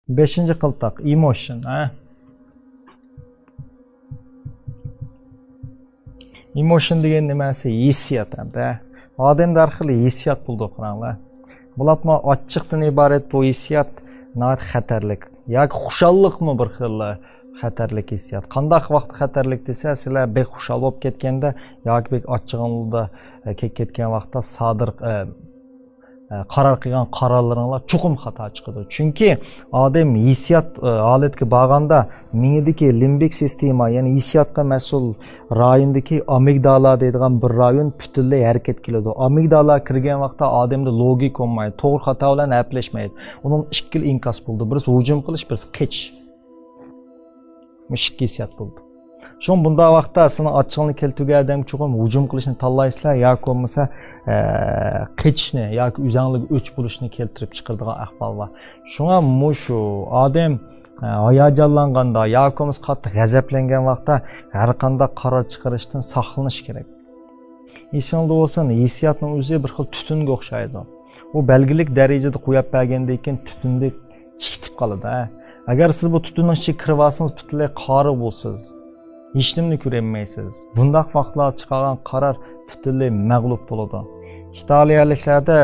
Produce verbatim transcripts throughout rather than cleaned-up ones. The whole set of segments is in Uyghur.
بەشىنچى قىلتاق، ئېموشن، ھە؟ ئېموشن دېگەن نېمەسى؟ ھېسسىيات ھەمدە. ئادەمدە ھەر خىل ھېسسىيات بولىدۇ، قاراڭلار. بولۇپمۇ ئاچچىقتىن ئىبارەت بۇ ھېسسىيات ناھايىتى خەتەرلىك. ياكى خۇشاللىقمۇ بىر خىل خەتەرلىك ھېسسىيات. قانداق ۋاقىتتا خەتەرلىك دېسە، سىلەر بەك خۇشال بولۇپ كەتكەندە ياكى بەك ئاچچىقىڭلاردا، ئە، كەپ كەتكەن ۋاقىتتا سادىر، ئە، ئە، قارار قىلغان قارارلىرىڭلار چوقۇم خاتا چىقىدۇ. چۈنكى ئادەم ھېسسىيات، ئە، ھالەتكە بارغاندا مېڭىدىكى لىمبىك سىستېما، يەنى ھېسسىياتقا مەسئۇل رايوندىكى ئامىگدالا دەيدىغان بىر رايون پۈتۈنلەي ھەرىكەتكە كېلىدۇ. ئامىگدالا كىرگەن ۋاقىتتا ئادەمدە لوگىكا بولمايدۇ، توغرا خاتا بىلەن ھەپلەشمەيدۇ. ئۇنىڭ ئىككىلا ئىنكاس بولىدۇ. بىرسى ھۇجۇم قىلىش، بىرسى قېچىش. مۇشۇ ئىككى ھېسسىيات بولىدۇ. شۇڭا بۇنداق ۋاقىتتا سىلىنىڭ ئاچچىقىنى كەلتۈرگەن ئادەمگە چوقۇم ھۇجۇم قىلىشنى تاللايسىلەر ياكى بولمىسا، ئە، قېچىشنى ياكى ئۆزەڭلارگە ئۆچ بولۇشنى كەلتۈرۈپ چىقىرىدىغان ئەھۋال بار. شۇڭا مۇشۇ ئادەم، ئە، ھاياجانلانغاندا ياكى بولمىسا قاتتىق غەزەپلەنگەن ۋاقىتتا ھەر قانداق قارار چىقىرىشتىن ساقلىنىش كېرەك. ئېسىڭلاردا بولسۇن، ھېسسىياتنىڭ ئۆزى بىر خىل تۈتۈنگە ئوخشايدۇ. ئۇ بەلگىلىك دەرىجىدە قويۇپ بەرگەندىن كېيىن تۈتۈندەك چىقىپ قالىدۇ، ھە. ئەگەر سىز بۇ تۈتۈننىڭ ئىچىگە كىرىۋالسىڭىز، پۈتۈنلەي قارا بولىسىز. ھېچنېمىنى كۆرەلمەيسىز. بۇنداق ۋاقىتلاردا چىقارغان قارار پۈتۈنلەي مەغلۇپ بولىدۇ. ئىتالىيەلىكلەردە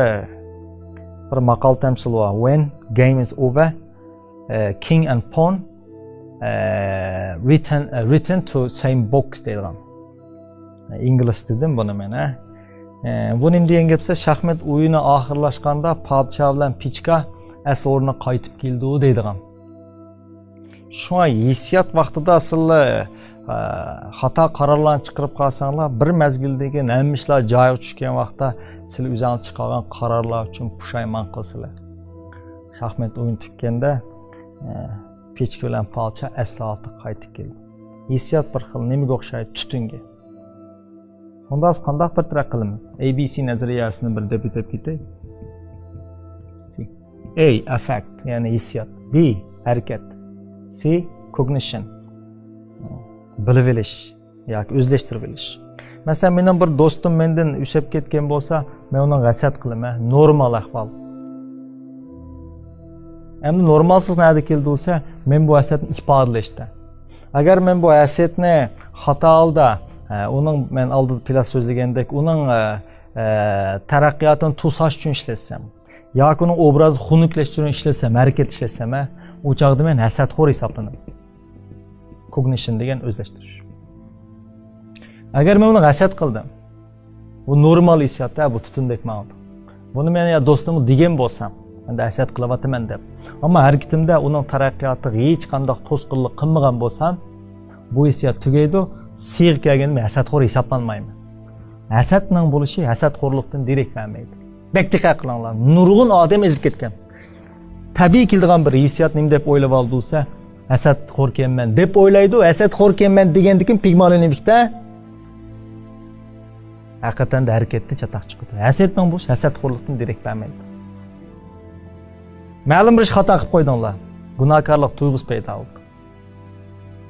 بىر ماقال تەمسىلى بار. When game is over, king and pawn return, return to same box دەيدىغان. ئىنگلىز دېدىم بۇنى مەن، ھە. بۇ نېمە دېگەن گەپ دېسە، شاھمات ئويۇنى ئاخىرلاشقاندا پادىشاھ بىلەن پىچكا ئەسلى ئورنىغا قايتىپ كېلىدۇ دەيدىغان. شۇڭا ھېسسىيات ۋاقتىدا سىلى، ئە، خاتا قارارلارنى چىقىرىپ قالساڭلار، بىر مەزگىلدىن كېيىن ھەممە ئىشلار جايىغا چۈشكەن ۋاقىتتا سىلى ئۆزۈڭلار چىقارغان قارارلار ئۈچۈن پۇشايمان قىلىسىلەر. شاھمات ئويۇن تۈگىگەندە، ئە، پىچكا بىلەن پادىشاھ ئەسلى ھالىتىگە قايتىپ كېلىدۇ. ھېسسىيات بىر خىل نېمىگە ئوخشايدۇ؟ تۈتۈنگە. ئۇندا بىز قانداق بىر تەرەپ قىلىمىز؟ ئەي بى سى نەزەرىيەسىنى بىر دەپ ئۆتۈپ كېتەي. سى. ئەي، ئەففېكت، يەنى ھېسسىيات. بى، ھەرىكەت. سى، كوگنىشن. بىلىۋېلىش ياكى ئۆزلەشتۈرۈۋېلىش. مەسىلەن، مېنىڭ بىر دوستۇم مەندىن ئۈسەپ كەتكەن بولسا، مەن ئۇنىڭغا ھەسەت قىلىمەن. نورمال ئەھۋال. ئەمدى نورمالسىز نەدە كېلىدۇ دېسە، مەن بۇ ھەسەتنى ئىپادىلەشتە. ئەگەر مەن بۇ ھەسەتنى خاتا ھالدا، ئە، ئۇنىڭ، مەن ئالدىدا پىلاس سۆزلىگەندەك، ئۇنىڭ، ئە، ئە، تەرەققىياتىنى توساش ئۈچۈن ئىشلەتسەم ياكى ئۇنىڭ ئوبرازى خۇنۈكلەش ئۈچۈن ئىشلەتسەم، ھەرىكەت ئىشلەتسەم، ھە، ئۇ چاغدا مەن ھەسەتخور ھېسابلىنىمەن. كوگنىشن دېگەن ئۆزلەشتۈرۈش. ئەگەر مەن ئۇنىڭغا ھەسەت قىلدىم، بۇ نورمال ھېسسىيات، ھە، بۇ تۈتۈندەك ماڭىدۇ. بۇنى مەن يا دوستۇمغا دېگەن بولسام، مەن ھەسەت قىلىۋاتىمەن دەپ. ئەمما ھەرىكىتىمدە ئۇنىڭ تەرەققىياتىغا ھېچقانداق توسقۇنلۇق قىلمىغان بولسام، بۇ ھېسسىيات تۈگەيدۇ، سىغا كەلگىنىمە ھەسەتخور ھېسابلانمايمەن. ھەسەتنىڭ بولۇشى ھەسەتخورلۇقتىن دېرەك بەرمەيدۇ. بەك دىققەت قىلىڭلار، نۇرغۇن ئادەم ئېزىپ كەتكەن. تەبىئىي كېلىدىغان بىر ھېسسىيات نېمە دەپ ئويلاپ ئالىدۇ دېسە، ھەسەتخوركەنمەن دەپ ئويلايدۇ. ھەسەتخوركەنمەن دېگەندىن كېيىن پىگمالى نېمە ئىكەن؟ ھەقىقەتەن دە ھەرىكەتتىن چاتاق چىقىدۇ. ھەسەتنىڭ بولۇشى ھەسەتخورلۇقتىن دېرەك بەرمەيدۇ. مەلۇم بىر ئىش خاتا قىلىپ قويدۇڭلار. گۇناھكارلىق تۇيغۇسى پەيدا بولدى.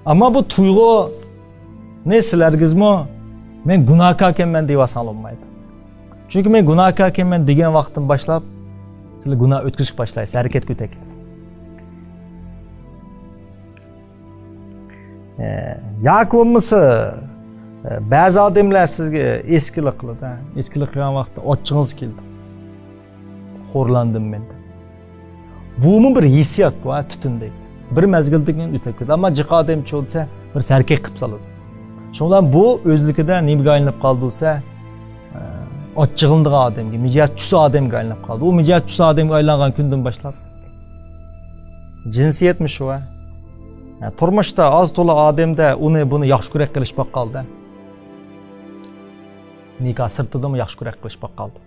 ئەمما بۇ تۇيغۇنى سىلەر ھەرگىزمۇ مەن گۇناھكاركەنمەن دەۋالساڭلار بولمايدۇ. چۈنكى مەن گۇناھكاركەنمەن دېگەن ۋاقىتتىن باشلاپ سىلەر گۇناھ ئۆتكۈزۈشكە باشلايسىلەر، ھەرىكەتكە ئۆتەكەن. ئە، ياكى بولمىسا، ئە، بەزى ئادەملەر سىزگە ئېسكىلىك قىلىدۇ، ھە؟ ئېسكىلىك قىلغان ۋاقىتتا ئاچچىقىڭىز كېلىدۇ. خورلاندىم مەن دەپ. بۇمۇ بىر ھېسسىيات بۇ، ھە، تۈتۈندەك. بىر مەزگىلدىن كېيىن ئۆتۈپ كېتىدۇ. ئەمما جىق ئادەمچۇ دېسە، بىر سەركەك قىلىپ سالىدۇ. شۇنىڭ بىلەن بۇ ئۆزلۈكىدە نېمىگە ئايلىنىپ قالدى دېسە، ئە، ئاچچىقلىنىدىغان ئادەمگە، مىجەز چۈسى ئادەمگە ئايلىنىپ قالدى. ئۇ مىجەز چۈسى ئادەمگە ئايلانغان كۈندىن باشلاپ، جىنسىيەتمۇ شۇ، ھە. ھە، تۇرمۇشتا ئاز-تولا ئادەمدە ئۇنى، بۇنى ياخشى كۆرەك قىلىش باق قالدى. نىكاھ سىرتىدىمۇ ياخشى كۆرەك قىلىش باق قالدى.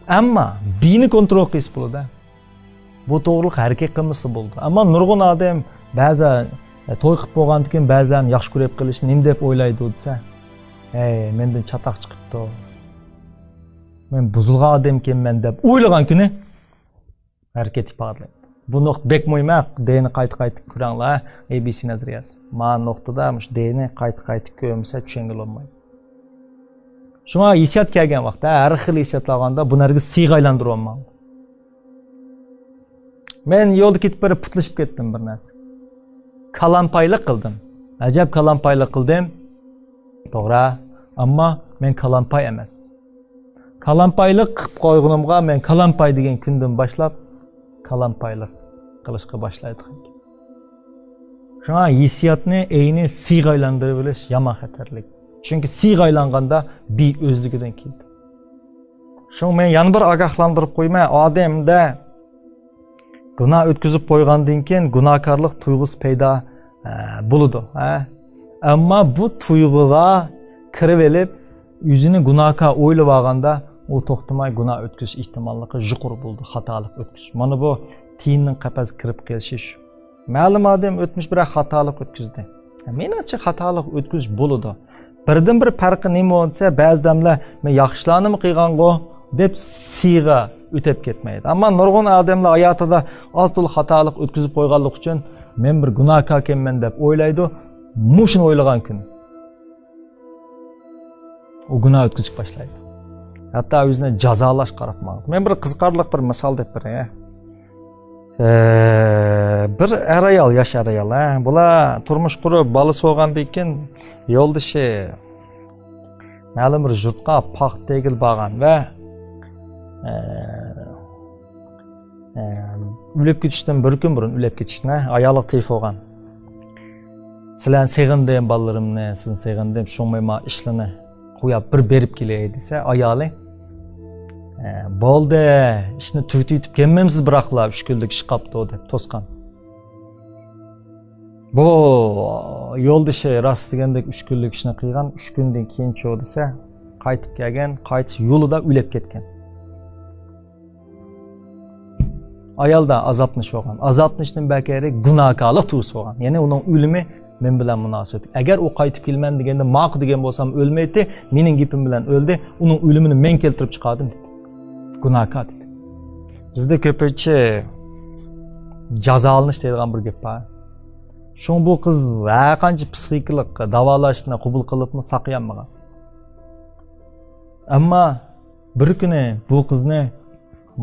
ئەمما بىنى كونترول قىلسا بولىدۇ. بۇ توغرىلىق ھەرىكەت قىلمىسا بولىدۇ. ئەمما نۇرغۇن ئادەم بەزى، ئە، توي قىلىپ بولغاندىن كېيىن بەزىلەرنى ياخشى كۆرۈپ قېلىشنى نېمە دەپ ئويلايدۇ دېسە، ھەي، مەندىن چاتاق چىقىپتۇ. مەن بۇزۇلغان ئادەمكەنمەن دەپ ئويلىغان كۈنى ھەرىكەت ئىپادىلەيدۇ. بۇ نۇقتا بەك مۇھىم، ھە، دېنى قايتا-قايتا كۆرەڭلار، ئەي بى سى نەزەرىيەسى. مانا نۇقتىدا مۇشۇ دېنى قايتا-قايتا كۆرمىسە چۈشەنگىلى بولمايدۇ. شۇڭا ھېسسىيات كەلگەن ۋاقىتتا، ھەر خىل ھېسسىياتلار بولغاندا بۇنى ھەرگىز سىغا ئايلاندۇرۇۋالماڭ. مەن يولدا كېتىپ بېرىپ پۇتلىشىپ كەتتىم بىر نەرسە. كالامپايلىق قىلدىم. ئەجەب كالامپايلىق قىلدىم. توغرا. ئەمما مەن كالامپاي ئەمەس. كالامپايلىق قىلىپ قويغىنىمغا مەن كالامپاي دېگەن كۈندىن باشلاپ كالامپايلىق قىلىشقا باشلايدىغان. شۇڭا ھېسسىياتنى ئەينى سىغا ئايلاندۇرۇۋېلىش يامان خەتەرلىك. چۈنكى سىغا ئايلانغاندا بى ئۆزلۈكىدىن كېلىدۇ. شۇڭا مەن يەنە بىر ئاگاھلاندۇرۇپ قويىمەن، ئادەمدە گۇناھ ئۆتكۈزۈپ قويغاندىن كېيىن گۇناھكارلىق تۇيغۇسى پەيدا، ئە، بولىدۇ، ھە. ئەمما بۇ تۇيغۇغا كىرىۋېلىپ، ئۆزىنى گۇناھكار ئويلىۋالغاندا، ئۇ توختىماي گۇناھ ئۆتكۈزۈش ئېھتىماللىقى يۇقىرى بولىدۇ، خاتالىق ئۆتكۈزۈش. مانا بۇ تىيىننىڭ قەپەسكە كىرىپ قېلىشى شۇ. مەلۇم ئادەم ئۆتمۈش بىرەر خاتالىق ئۆتكۈزدى. مېنىڭچە خاتالىق ئۆتكۈزۈش بولىدۇ. بىردىنبىر پەرقى نېمە بولسا، بەزى ئادەملەر، «مەن ياخشىلارنىمۇ قىلغانغۇ» دەپ سىغا ئۆتەپ كەتمەيدۇ. ئەمما نۇرغۇن ئادەملەر ھاياتىدا ئاز-تولا خاتالىق ئۆتكۈزۈپ قويغانلىقى ئۈچۈن، «مەن بىر گۇناھكاركەنمەن» دەپ ئويلايدۇ. مۇشۇنى ئويلىغان كۈنى ئۇ گۇناھ ئۆتكۈزۈشكە باشلايدۇ. ھەتتا ئۆزىنى جازالاشقا قاراپ ماڭىدۇ. مەن بىر قىزىقارلىق بىر مىسال دەپ بېرەي. ئە، بىر ئەر-ئايال، ياش ئەر-ئايال، ھە، بۇلار تۇرمۇش قۇرۇپ، بالىسى بولغاندىن كېيىن يولدىشى مەلۇم بىر يۇرتقا پاختا تېگىلى بارغان ۋە، ئە، ئە، ئۆلۈپ كېتىشتىن بىر كۈن بۇرۇن، ئۆلۈپ كېتىشتىن، ھە، ئايالىغا تېلېفون قىلغان. «سىلەرنى سېغىندىم، بالىلىرىمنى، سىلەرنى سېغىندىم، شۇڭا مانا ئىشلىرىنى قويۇپ بىر بېرىپ كېلەي» دېسە، ئايالى، «ئە، بولدى، ئىشنى تۈگىتىۋېتىپ كەلمەمسىز بىراقلا، ئۈچ كۈنلۈك ئىش قاپتۇ» دەپ توسقان. بۇ يولدىشى راست دېگەندەك ئۈچ كۈنلۈك ئىشنى قىلغان، ئۈچ كۈندىن كېيىن چۇ دېسە، قايتىپ كەلگەن، قايتىش يولىدا ئۆلۈپ كەتكەن. ئايالدا ئازابلىنىش بولغان. ئازابلىنىشتىن بەكرەك گۇناھكارلىق تۇيغۇسى بولغان. يەنى ئۇنىڭ ئۆلۈمى مەن بىلەن مۇناسىۋەتلىك. ئەگەر ئۇ قايتىپ كېلىمەن دېگەندە، ماقۇل دېگەن بولسام ئۆلمەيتتى، مېنىڭ گېپىم بىلەن ئۆلدى، ئۇنىڭ ئۆلۈمىنى مەن كەلتۈرۈپ چىقاردىم دېدى. گۇناھكار دېدى. بىزدە كۆپىنچە جازالىنىش دەيدىغان بىر گەپ بار. شۇڭا بۇ قىز ھەر قانچە پسىخىكىلىق داۋالاشنى قوبۇل قىلىپمۇ ساقىيالمىغان. ئەمما بىر كۈنى بۇ قىزنى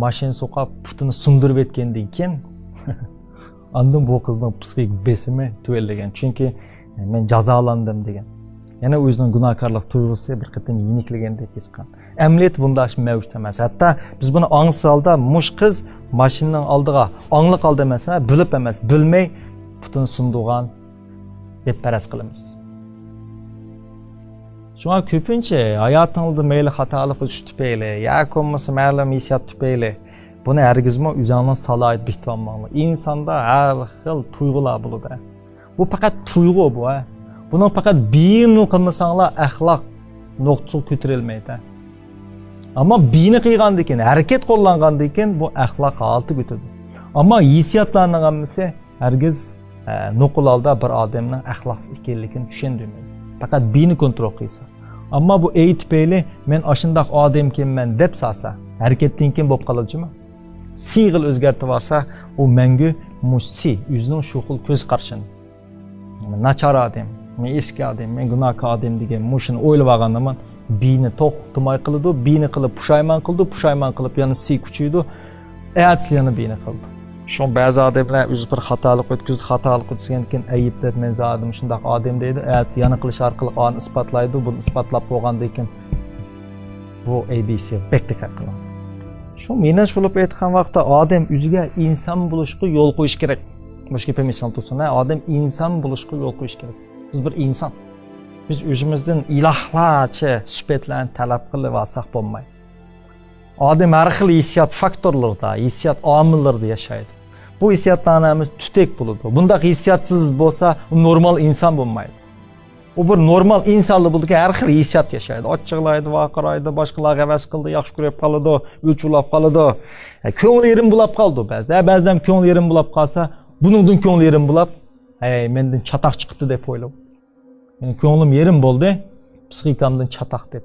ماشىنا سوقۇپ پۇتىنى سۇندۇرۇپ ئۆتكەندىن كېيىن ئاندىن بۇ قىزنىڭ پسىخىك بېسىمى تۆۋەنلىگەن. چۈنكى مەن جازالاندىم دېگەن. يەنە ئۆزىنىڭ گۇناھكارلىق تۇيغۇسى بىر قېتىم يېنىكلىگەندەك ھېس قىلغان. ئەمەلىيەتتە بۇنداق ئىش مەۋجۇت ئەمەس. ھەتتا بىز بۇنى ئاڭسىز ھالدا مۇشۇ قىز ماشىنىنىڭ ئالدىغا ئاڭلىق ھالدا ئەمەس، ھە، بىلىپ ئەمەس، بىلمەي پۇتىنى سۇندۇرغان دەپ پەرەز قىلىمىز. شۇڭا كۆپىنچە ھاياتىڭلاردا مەيلى خاتالىق ئۆتۈش تۈپەيلى ياكى بولمىسا مەلۇم ھېسسىيات تۈپەيلى بۇنى ھەرگىزمۇ ئۆزۈڭنىڭ سالاھىيىتى بېكىتىۋالماڭلار. ئىنساندا ھەر خىل تۇيغۇلار بولىدۇ. بۇ پەقەت تۇيغۇ بۇ، ھە. بۇنىڭ پەقەت بىيىنى قىلمىساڭلار ئەخلاق نۇقتىسىغا كۆتۈرۈلمەيدۇ. ئەمما بىيىنى قىلغاندىن كېيىن، ھەرىكەت قوللانغاندىن كېيىن بۇ ئەخلاق ھالىتىگە ئۆتىدۇ. ئەمما ھېسسىياتلارنىڭ ھەممىسى ھەرگىز، ئە، نوقۇل ھالدا بىر ئادەمنىڭ ئەخلاقسىز ئىكەنلىكىنى چۈشەندۈرمەيدۇ. پەقەت بىيىنى كونترول قىلسا. ئەمما بۇ ئەي تۈپەيلى مەن ئاشۇنداق ئادەمكەنمەن دەپ سالسا، ھەرىكەتتىن كېيىن بولۇپ قالىدۇ جۇمۇ. سىغىل ئۆزگەرتىۋالسا، ئۇ مەڭگۈ مۇشۇ سى، ئۆزىنىڭ شۇ خىل كۆز قارىشىنى، ناچار ئادەم، مەن ئېسكى ئادەم، مەن گۇناھكار ئادەم دېگەن مۇشۇنى ئويلىۋالغاندىمۇ بىيىنى توختىماي قىلىدۇ، بىيىنى قىلىپ پۇشايمان قىلىدۇ، پۇشايمان قىلىپ يەنە سى كۈچىيىدۇ، ئەتىسى يەنە بىيىنى قىلىدۇ. شۇڭا بەزى ئادەملەر ئۆزى بىر خاتالىق ئۆتكۈزدى، خاتالىق ئۆتكۈزگەندىن كېيىن ئەيىبلەپ، مەن زادىمۇ شۇنداق ئادەم دەيدۇ، ئەتىسى يەنە قىلىش ئارقىلىق ئانى ئىسپاتلايدۇ، بۇنى ئىسپاتلاپ بولغاندىن كېيىن بۇ ئەي بى سى بەك تەكرار قىلىنىدۇ. شۇ مېنىڭ شۇ بولۇپ ئېيتقان ۋاقىتتا ئادەم ئۆزىگە ئىنسان بولۇشقا يول قويۇش كېرەك. مۇشۇ گېپىم ئېسىڭدە تۇرسۇن، ھە، ئادەم ئىنسان بولۇشقا يول قويۇش كېرەك. بىز بىر ئىنسان. بىز ئۆزىمىزدىن ئىلاھلارچە سۈپەتلەرنى تەلەپ قىلىۋالساق بولمايدۇ. ئادەم ھەر خىل ھېسسىيات فاكتورلىرىدا، ھېسسىيات ئامىللىرىدا ياشايدۇ. بۇ ھېسسىياتلارنىڭ ھەممىسى تۈتەك بولىدۇ. بۇنداق ھېسسىياتسىز بولسا، ئۇ نورمال ئىنسان بولمايدۇ. ئۇ بىر نورمال ئىنسانلا بولىدىكەن، ھەر خىل ھېسسىيات ياشايدۇ. ئاچچىقلايدۇ، ۋارقىرايدۇ، باشقىلارغا ھەۋەس قىلىدۇ، ياخشى كۆرۈپ قالىدۇ، ئۆچ ئۇلاپ قالىدۇ. ئە، كۆڭلى يېرىم بولاپ قالىدۇ بەزىدە. ھە، بەزىدە كۆڭلى يېرىم بولاپ قالسا، بۇنىڭدىن كۆڭلى يېرىم بولاپ، ھەي، مەندىن چاتاق چىقىپتۇ دەپ ئويلايدۇ. مېنىڭ كۆڭلۈم يېرىم بولدى، پسىخىكامدىن چاتاق دەپ.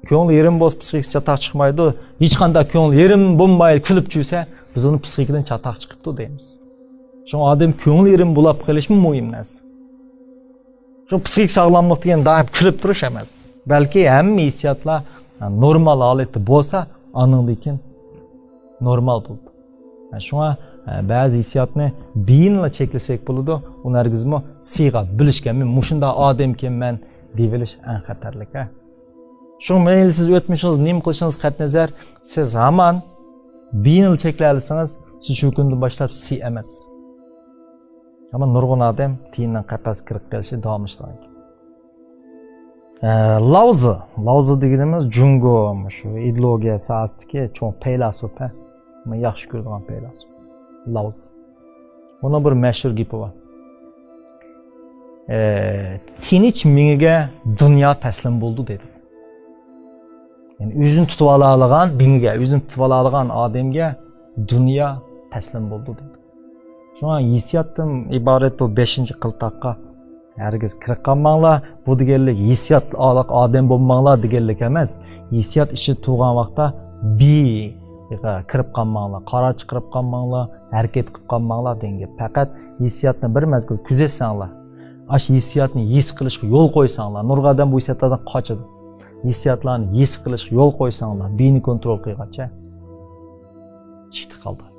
كۆڭلى يېرىم بولسا، پسىخىكا چاتاق چىقمايدۇ. ھېچقانداق كۆڭلى يېرىم بولماي كۈلۈپ چۈشسە، بىز ئۇنى پسىخىكىدىن چاتاق چىقىپتۇ دەيمىز. شۇڭا ئادەم كۆڭلى يېرىم بولاپ قېلىشمۇ مۇھىم نەرسە. شۇ پسىخىك ساغلاملىق دېگەن دائىم كۈلۈپ تۇرۇش ئەمەس. بەلكى ھەممە ھېسسىياتلار نورمال ھالەتتە بولسا، ئانىڭدىن كېيىن نورمال بولىدۇ. شۇڭا بەزى ھېسسىياتنى بىينىلا چەكلىسەك بولىدۇ، ئۇنى ھەرگىزمۇ سىغا بۆلۈشكە، مەن مۇشۇنداق ئادەمكەنمەن دېيىۋېلىش ئەڭ خەتەرلىك. ھە. شۇڭا مەيلى سىز ئۆتمۈشىڭىز نېمە قىلىشىڭىز قەتئىينەزەر، سىز ھامان بىينىلا چەكلەۋالسىڭىز، سىز شۇ كۈندىن باشلاپ سى ئەمەس. ئەمما نۇرغۇن ئادەم تىيىننىڭ قەپەسكە كىرىپ قېلىشى داۋاملىشىدىغان گەپ. ئە، لاۋزى. لاۋزى دېگىنىمىز جۇڭگو، مۇشۇ ئىدېئولوگىيە ساھەسىدىكى چوڭ پەيلاسوپ، ھە. مەن ياخشى كۆرىدىغان پەيلاسوپ. لاۋزى. ئۇنىڭ بىر مەشھۇر گېپى بار. ئە، تىنچ مېڭىگە دۇنيا تەسلىم بولدى دېدى. يەنى ئۆزىنى تۇتۇۋالالىغان مېڭىگە، ئۆزىنى تۇتۇۋالالىغان ئادەمگە دۇنيا تەسلىم بولدى دېدى. شۇڭا ھېسسىياتتىن ئىبارەت بۇ بەشىنچى قىلتاققا ھەرگىز كىرىپ قالماڭلار. بۇ دېگەنلىك ھېسسىياتلىق ئادەم بولماڭلار دېگەنلىك ئەمەس. ھېسسىيات ئىچىدە تۇرغان ۋاقىتتا بىيغا كىرىپ قالماڭلار، قارار چىقىرىپ قالماڭلار، ھەرىكەت قىلىپ قالماڭلار دېگەن گەپ. پەقەت ھېسسىياتنى بىر مەزگىل كۆزەتسەڭلار، ئاشۇ ھېسسىياتنى ھېس قىلىشقا يول قويساڭلار، نۇرغۇن ئادەم بۇ ھېسسىياتلاردىن قاچىدۇ. ھېسسىياتلارنى ھېس قىلىشقا يول قويساڭلار، بىينى كونترول قىلغاچە چىقتى قالدى.